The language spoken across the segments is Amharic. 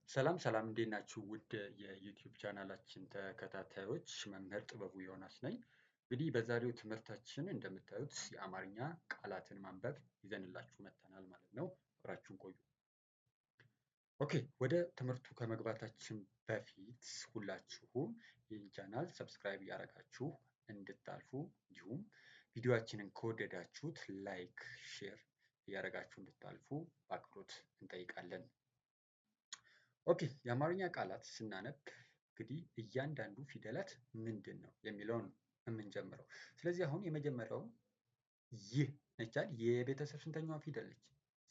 ሰላም ሰላም እንዴት ናችሁ? ውድ የዩቲዩብ ቻናላችን ተከታታዮች መምህር ጥበቡ ዮናስ ነኝ። እንግዲህ በዛሬው ትምህርታችን እንደምታዩት የአማርኛ ቃላትን ማንበብ ይዘንላችሁ መጥተናል ማለት ነው። አብራችሁን ቆዩ። Okay፣ ወደ ትምህርቱ ከመግባታችን በፊት ሁላችሁም ይህን ቻናል subscribe እያደረጋችሁ እንድታልፉ እንዲሁም ቪዲዮአችንን ከወደዳችሁት like፣ share እያደረጋችሁ እንድታልፉ በአክብሮት እንጠይቃለን። Okay፣ የአማርኛ ቃላት ስናነብ እንግዲህ እያንዳንዱ ፊደላት ምንድን ነው የሚለውን የምንጀምረው። ስለዚህ አሁን የመጀመሪያው ይህ ነች አይደል? የቤተሰብ ስንተኛዋ ፊደል ነች?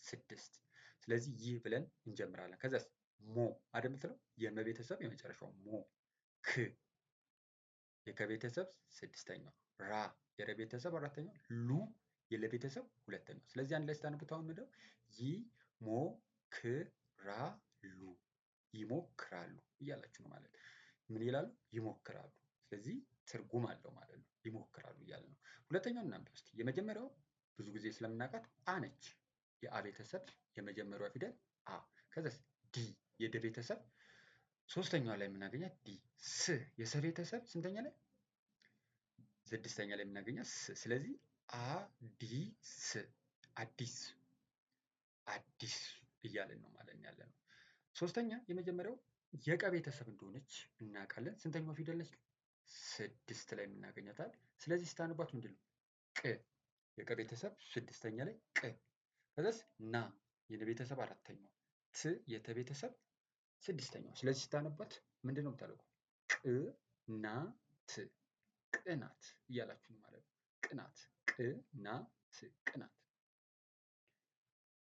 6። ስለዚህ ይህ ብለን እንጀምራለን። ከዛስ ሞ አይደል የምትለው የመቤተሰብ የመጨረሻው ሞ፣ ክ የከቤተሰብ 6ኛው፣ ራ የረቤተሰብ 4ኛው፣ ሉ የለቤተሰብ 2ኛው። ስለዚህ አንድ ላይ ስታነቡት አሁን ምንድነው ይ ሞ ክ ራ ሉ ይሞክራሉ እያላችሁ ነው ማለት ነው። ምን ይላሉ? ይሞክራሉ። ስለዚህ ትርጉም አለው ማለት ነው። ይሞክራሉ እያለ ነው። ሁለተኛው እናንብብ እስቲ። የመጀመሪያው ብዙ ጊዜ ስለምናውቃት አ ነች። የአ ቤተሰብ የመጀመሪያዋ ፊደል አ። ከዛስ ዲ የደ ቤተሰብ 3ኛዋ ላይ የምናገኛት ዲ። ስ የሰ ቤተሰብ ስንተኛ ላይ? 6ኛ ላይ የምናገኛት ስ። ስለዚህ አ ዲ ስ አዲስ አዲስ እያልን ነው ማለት ነው ያለነው። 3ኛ የመጀመሪያው የቀ ቤተሰብ እንደሆነች እናውቃለን። ስንተኛው ፊደል ነች? 6 ላይ የምናገኛታል። ስለዚህ ስታነቧት ምንድነው? ቅ የቀ ቤተሰብ 6ኛ ላይ ቅ። ከዛስ ና የነ ቤተሰብ 4ኛው፣ ት የተ ቤተሰብ 6ኛው። ስለዚህ ስታነቧት ምንድነው የምታደርጉት? ቅ ና ት ቅናት እያላችሁ ነው ማለት ነው። ቅናት ቅ ና ት ቅናት።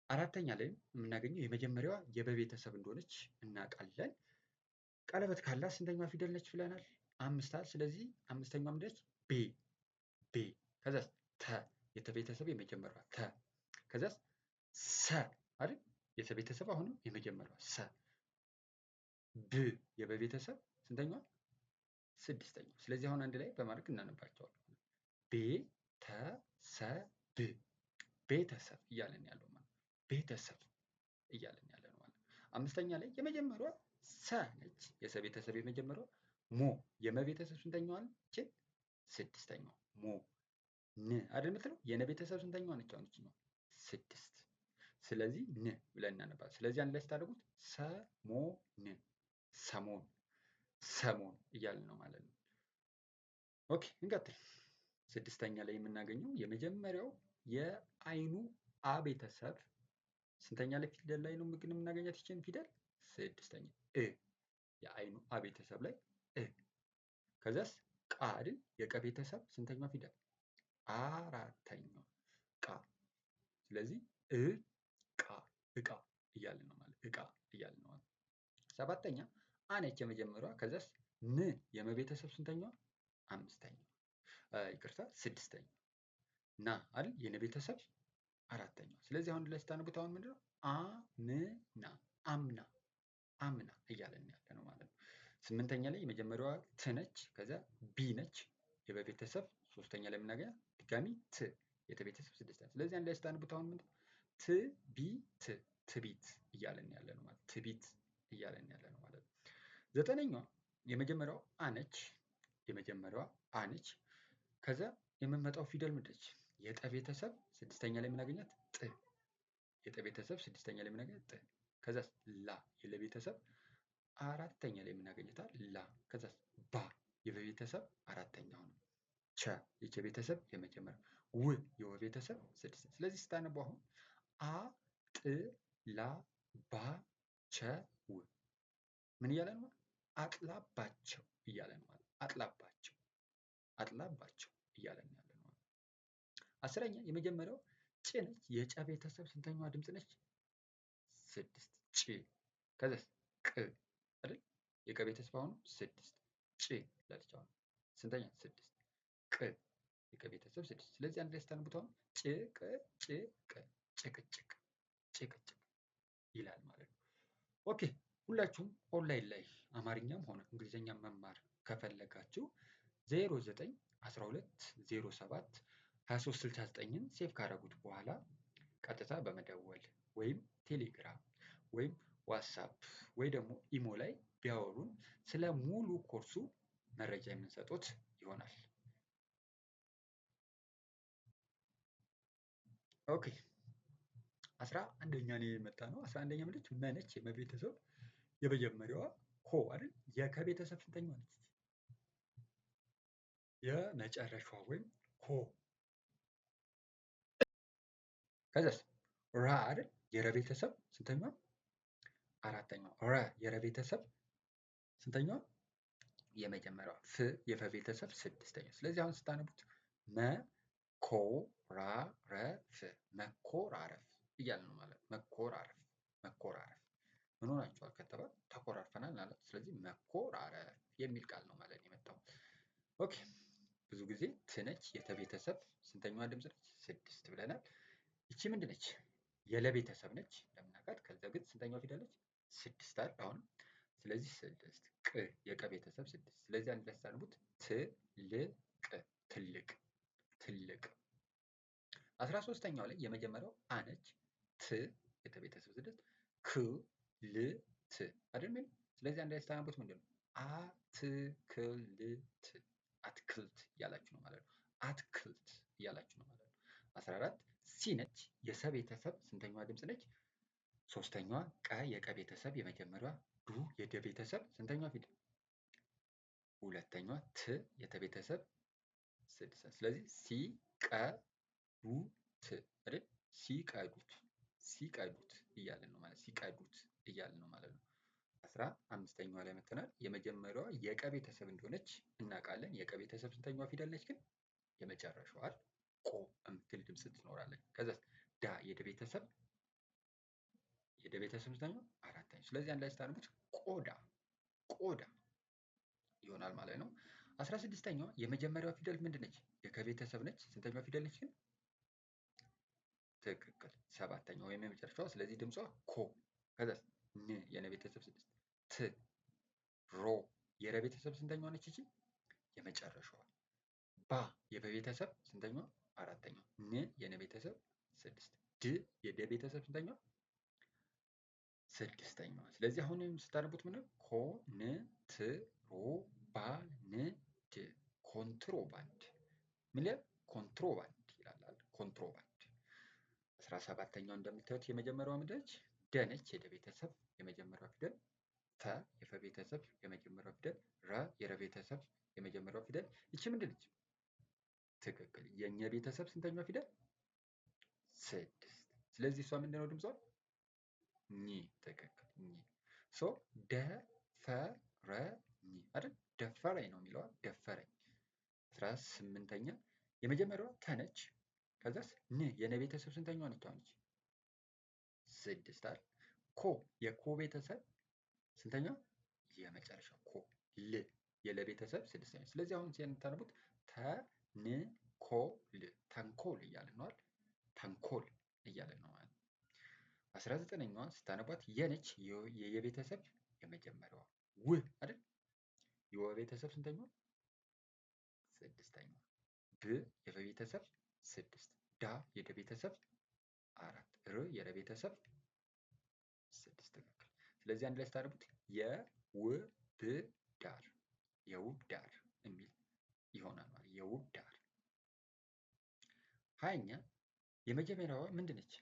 4ኛ ላይ የምናገኘው የመጀመሪያዋ የበቤተሰብ እንደሆነች እናውቃለን። ቀለበት ካላት ስንተኛዋ ፊደል ነች ብለናል? 5 አይደል? ስለዚህ 5ኛዋ ምንድነች? ቤ ቤ። ከዛስ ተ የተቤተሰብ የመጀመሪያዋ ተ። ከዛስ ሰ አይደል? የተቤተሰብ አሁንም የመጀመሪያዋ ሰ። ብ የበቤተሰብ ስንተኛዋ? 6ኛዋ። ስለዚህ አሁን አንድ ላይ በማድረግ እናነባቸዋለን። ቤ ተ ሰ ብ ቤተሰብ እያልን ያለው ማለት ነው። ቤተሰብ እያልን ያለ ነው ማለት ነው። 5ኛ ላይ የመጀመሪያዋ ሰ ነች። የሰ ቤተሰብ የመጀመሪያዋ ሞ የመቤተሰብ ስንተኛዋ ነች? 6ኛዋ ሞ። ን አይደል የምትለው? የነ ቤተሰብ ስንተኛዋ ነች? አሁን እቺ 6። ስለዚህ ን ብለን እናነባለን። ስለዚህ አንድ ላይ ስታደርጉት ሰሞን ሰሞን ሰሞን እያልን ነው ማለት ነው። Okay እንቀጥል። 6ኛ ላይ የምናገኘው የመጀመሪያው የአይኑ አ ቤተሰብ ስንተኛ ላይ ፊደል ላይ ነው ግን የምናገኛት ይችን ፊደል? 6ኛ እ የአይኑ አ ቤተሰብ ላይ እ። ከዛስ ቃ አይደል? የቀ ቤተሰብ ስንተኛው ፊደል? 4ኛው ቃ። ስለዚህ እ ቃ እቃ እያልን ነው ማለት እቃ እያልን ነው ማለት። 7ኛ አ ነች የመጀመሪያዋ። ከዛስ ን የመቤተሰብ ስንተኛዋ? 5ኛው ይቅርታ 6ኛው ና አይደል? የነ ቤተሰብ 4ኛው። ስለዚህ አሁን ላይ ስታነቡት አሁን ምንድነው? አምና አምና አምና እያልን ያለ ነው ማለት ነው። 8ኛ ላይ የመጀመሪያዋ ት ነች። ከዛ ቢ ነች የበቤተሰብ 3ኛ ላይ የምናገኛት ድጋሚ ት የተቤተሰብ 6ኛ። ስለዚህ አንድ ላይ ስታነቡት አሁን ምንድነው? ት ቢ ት ትቢት እያልን ያለ ነው ማለት ትቢት እያልን ያለ ነው ማለት ነው። 9ኛዋ የመጀመሪያው አ ነች። የመጀመሪያዋ አ ነች። ከዛ የምንመጣው ፊደል ምንድነች? የጠ ቤተሰብ 6ኛ ላይ የምናገኛት ጥ። የጠ ቤተሰብ 6ኛ ላይ የምናገኛት ጥ። ከዛስ ላ የለቤተሰብ 4ኛ ላይ የምናገኛት ላ። ከዛስ ባ የበቤተሰብ 4ኛው ነው። ቸ የቸ ቤተሰብ የመጀመሪያው፣ ው የወ ቤተሰብ 6። ስለዚህ ስታነቡ አሁን አ ጥ ላ ባ ቸ ው ምን እያለ ነው? አጥላባቸው እያለ ነው ማለት አጥላባቸው አጥላባቸው እያለ ነው ያለው ማለት። 10ኛ የመጀመሪያው ጭ ነች። የጨ ቤተሰብ ስንተኛዋ ድምጽ ነች? 6 ጭ። ከዛስ ቅ አይደል? የቀ ቤተሰብ አሁን 6 ጭ ላለች አሁን ስንተኛ? 6 ቅ የቀ ቤተሰብ 6። ስለዚህ አንድ ላይ ስታነቡት አሁን ጭ ቅ ጭ ቅ ጭቅጭቅ ጭቅጭቅ ይላል ማለት ነው። Okay ሁላችሁም ኦንላይን ላይ አማርኛም ሆነ እንግሊዘኛ መማር ከፈለጋችሁ 09 12 07 23 69ን save ካደረጉት በኋላ ቀጥታ በመደወል ወይም ቴሌግራም ወይም ዋትስአፕ ወይ ደግሞ ኢሞ ላይ ቢያወሩን ስለ ሙሉ ኮርሱ መረጃ የምንሰጡት ይሆናል። Okay 11ኛ ነው የመጣ ነው። 11ኛ ምንድነች? መነች የመቤተሰብ የመጀመሪያዋ ኮ አይደል? የከቤተሰብ ስንተኛዋ ነች? የመጨረሻዋ ወይም ኮ። ከዛስ ራ አይደል? የረ ቤተሰብ ስንተኛዋ? አራተኛዋ። ረ የረ ቤተሰብ ስንተኛዋ? የመጀመሪያዋ። ፍ የፈ ቤተሰብ ስድስተኛዋ። ስለዚህ አሁን ስታነቡት መኮራረፍ መኮራረፍ እያልን ነው ማለት ነው። መኮራረፍ መኮራረፍ ምን ሆናችኋል ከተባለ ተኮራርፈናል ማለት። ስለዚህ መኮራረፍ የሚል ቃል ነው ማለት ነው የመጣው። Okay ብዙ ጊዜ ትነች የተቤተሰብ ስንተኛዋ ድምጽ ነች? 6 ብለናል። ይቺ ምንድን ነች? የለቤተሰብ ነች እንደምናውቃት። ከዛ ግን ስንተኛዋ ፊደል ነች? 6 አይደል? አሁንም ስለዚህ 6። ቅ የቀ ቤተሰብ 6። ስለዚህ አንድ ላይ ስታነቡት ትልቅ ትልቅ ትልቅ። 13ኛው ላይ የመጀመሪያው አ ነች። ት የተቤተሰብ 6 ክ ል ት አይደል የሚለው? ስለዚህ አንድ ላይ ስታነቡት ምንድን ነው? አትክልት አትክልት እያላችሁ ነው ማለት ነው። አትክልት እያላችሁ ነው ማለት ነው። 14 ሲ ነች። የሰ ቤተሰብ ስንተኛዋ ድምጽ ነች? ሶስተኛዋ። ቀ የቀ ቤተሰብ የመጀመሪያዋ። ዱ የደ ቤተሰብ ስንተኛዋ ፊደል? ሁለተኛዋ። ት የተ ቤተሰብ 6። ስለዚህ ሲ ቀ ዱ ት አይደል? ሲቀዱት ሲቀዱት እያልን ነው ማለት ሲቀዱት እያልን ነው ማለት ነው። 15ኛዋ ላይ መተናል። የመጀመሪያዋ የቀ ቤተሰብ እንደሆነች እናውቃለን። የቀ ቤተሰብ ስንተኛዋ ፊደል ነች ግን? የመጨረሻዋ ቆ የምትል ድምጽ ትኖራለች። ከዛ ዳ የደ ቤተሰብ የደ ቤተሰብ ስንተኛዋ? አራተኛዋ። ስለዚህ አንድ ላይ ስታነቡት ቆዳ ቆዳ ይሆናል ማለት ነው። 16ኛዋ የመጀመሪያዋ ፊደል ምንድን ነች? የከ ቤተሰብ ነች። ስንተኛዋ ፊደል ነች ግን? ትክክል ሰባተኛዋ ወይም የመጨረሻዋ። ስለዚህ ድምጿ ኮ። ከዛ ን የነ ቤተሰብ 6 ት ሮ የረ ቤተሰብ ስንተኛዋ ነች እቺ? የመጨረሻዋ። ባ የበቤተሰብ ስንተኛዋ? አራተኛዋ። ን የነ ቤተሰብ 6 ድ የደ ቤተሰብ ስንተኛዋ? ስድስተኛዋ። ስለዚህ አሁን ስታነቡት ምንድን ነው? ኮ ን ት ሮ ባ ን ድ ኮንትሮባንድ። ምን ይላል? ኮንትሮባንድ ይላል። ኮንትሮባንድ። 17ኛው እንደምታዩት የመጀመሪያዋ ምንድን ነች? ደ ነች። የደ ቤተሰብ የመጀመሪያዋ ፊደል። ፈ የፈ ቤተሰብ የመጀመሪያው ፊደል። ረ የረ ቤተሰብ የመጀመሪያው ፊደል። ይቺ ምንድን ነች? ትክክል የኘ ቤተሰብ ስንተኛዋ ፊደል? 6። ስለዚህ እሷ ምንድን ነው ድምጿ? ኝ። ትክክል ኝ። So ደፈረኝ አይደል? ደፈረኝ ነው የሚለው። ደፈረኝ። 18ኛ የመጀመሪያዋ ተ ነች። ከዛስ ን የነ ቤተሰብ ስንተኛዋ ነች? አሁን 6 አይደል? ኮ የኮ ቤተሰብ ስንተኛዋ? የመጨረሻው ኮ። ል የለ ቤተሰብ ስድስተኛ። ስለዚህ አሁን የምታነቡት ተንኮል ተንኮል እያልን ነው አይደል? ተንኮል እያልን ነው ማለት ነው። 19ኛዋ ስታነቧት የነች። የየቤተሰብ የመጀመሪያዋ ው አይደል? የወ ቤተሰብ ስንተኛዋ? ስድስተኛዋ። ብ የበቤተሰብ 6 ዳ የደ ቤተሰብ 4 ር የረ ቤተሰብ 6። ትክክል። ስለዚህ አንድ ላይ ስታነቡት የውብ ዳር የውብ ዳር የሚል ይሆናል ማለት የውብ ዳር። 20ኛ የመጀመሪያዋ ምንድን ነች?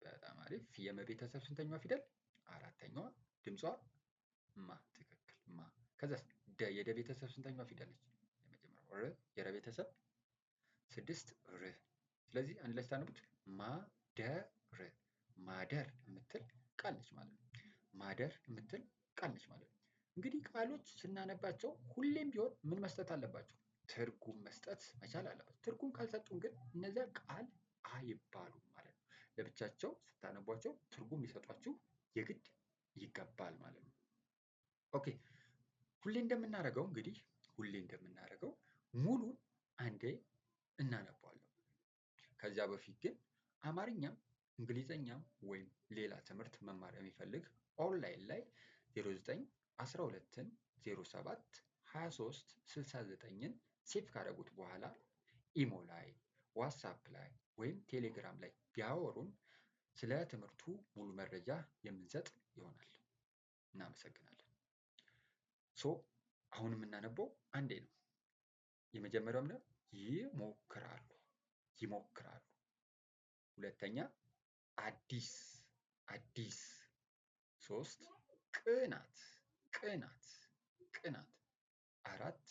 በጣም አሪፍ። የመቤተሰብ ስንተኛዋ ፊደል? አራተኛዋ። ድምጿ ማ። ትክክል ማ። ከዛስ ደ የደ ቤተሰብ ስንተኛዋ ፊደል ነች? የመጀመሪያው። ር የረ ቤተሰብ 6 ር። ስለዚህ አንድ ላይ ስታነቡት ማደር ማደር የምትል ቃል ነች ማለት ነው። ማደር የምትል ቃል ነች ማለት ነው። እንግዲህ ቃሎች ስናነባቸው ሁሌም ቢሆን ምን መስጠት አለባቸው? ትርጉም መስጠት መቻል አለባቸው። ትርጉም ካልሰጡን ግን እነዚያ ቃል አይባሉም ማለት ነው። ለብቻቸው ስታነቧቸው ትርጉም ሊሰጧችሁ የግድ ይገባል ማለት ነው። Okay ሁሌ እንደምናደርገው እንግዲህ ሁሌ እንደምናደርገው ሙሉን አንዴ እናነባዋለን። ከዚያ በፊት ግን አማርኛም እንግሊዘኛም ወይም ሌላ ትምህርት መማር የሚፈልግ ኦንላይን ላይ 09 12 07 23 69 save ካደረጉት በኋላ ኢሞ ላይ ዋትስአፕ ላይ ወይም ቴሌግራም ላይ ቢያወሩን ስለ ትምህርቱ ሙሉ መረጃ የምንሰጥ ይሆናል። እናመሰግናለን። So አሁን የምናነበው አንዴ ነው። የመጀመሪያው ምንድነው? ይሞክራሉ ይሞክራሉ። ሁለተኛ አዲስ አዲስ። ሶስት ቅናት ቅናት ቅናት። አራት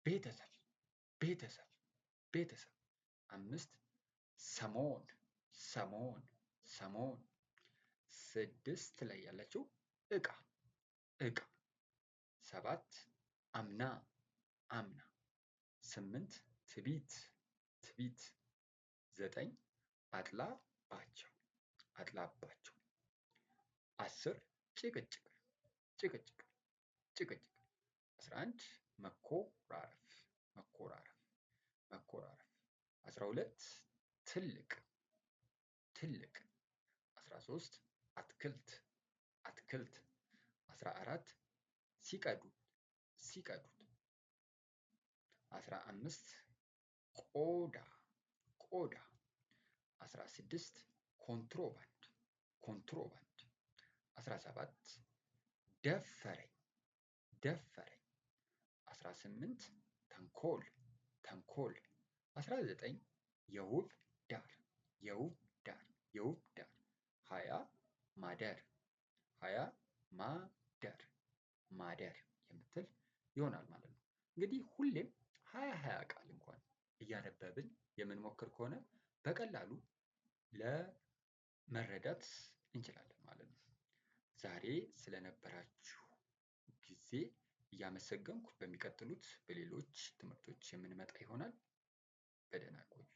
ቤተሰብ ቤተሰብ ቤተሰብ። አምስት ሰሞን ሰሞን ሰሞን። ስድስት ላይ ያለችው እቃ እቃ። ሰባት አምና አምና። ስምንት ትቢት ትቢት። ዘጠኝ አጥላባቸው አጥላባቸው። 10 ጭቅጭቅ ጭቅጭቅ ጭቅጭቅ። 11 መኮራረፍ መኮራረፍ መኮራረፍ። 12 ትልቅ ትልቅ። 13 አትክልት አትክልት። 14 ሲቀዱት ሲቀዱት። 15 ቆዳ ቆዳ። 16 ኮንትሮባንድ ኮንትሮባንድ። 17 ደፈረኝ ደፈረኝ። 18 ተንኮል ተንኮል። 19 የውብ ዳር የውብ ዳር የውብ ዳር። 20 ማደር 20 ማደር ማደር የምትል ይሆናል ማለት ነው። እንግዲህ ሁሌም 20 20 ቃል እንኳን እያነበብን የምንሞክር ከሆነ በቀላሉ ለመረዳት እንችላለን ማለት ነው። ዛሬ ስለነበራችሁ ጊዜ እያመሰገንኩ በሚቀጥሉት በሌሎች ትምህርቶች የምንመጣ ይሆናል። በደህና ቆዩ።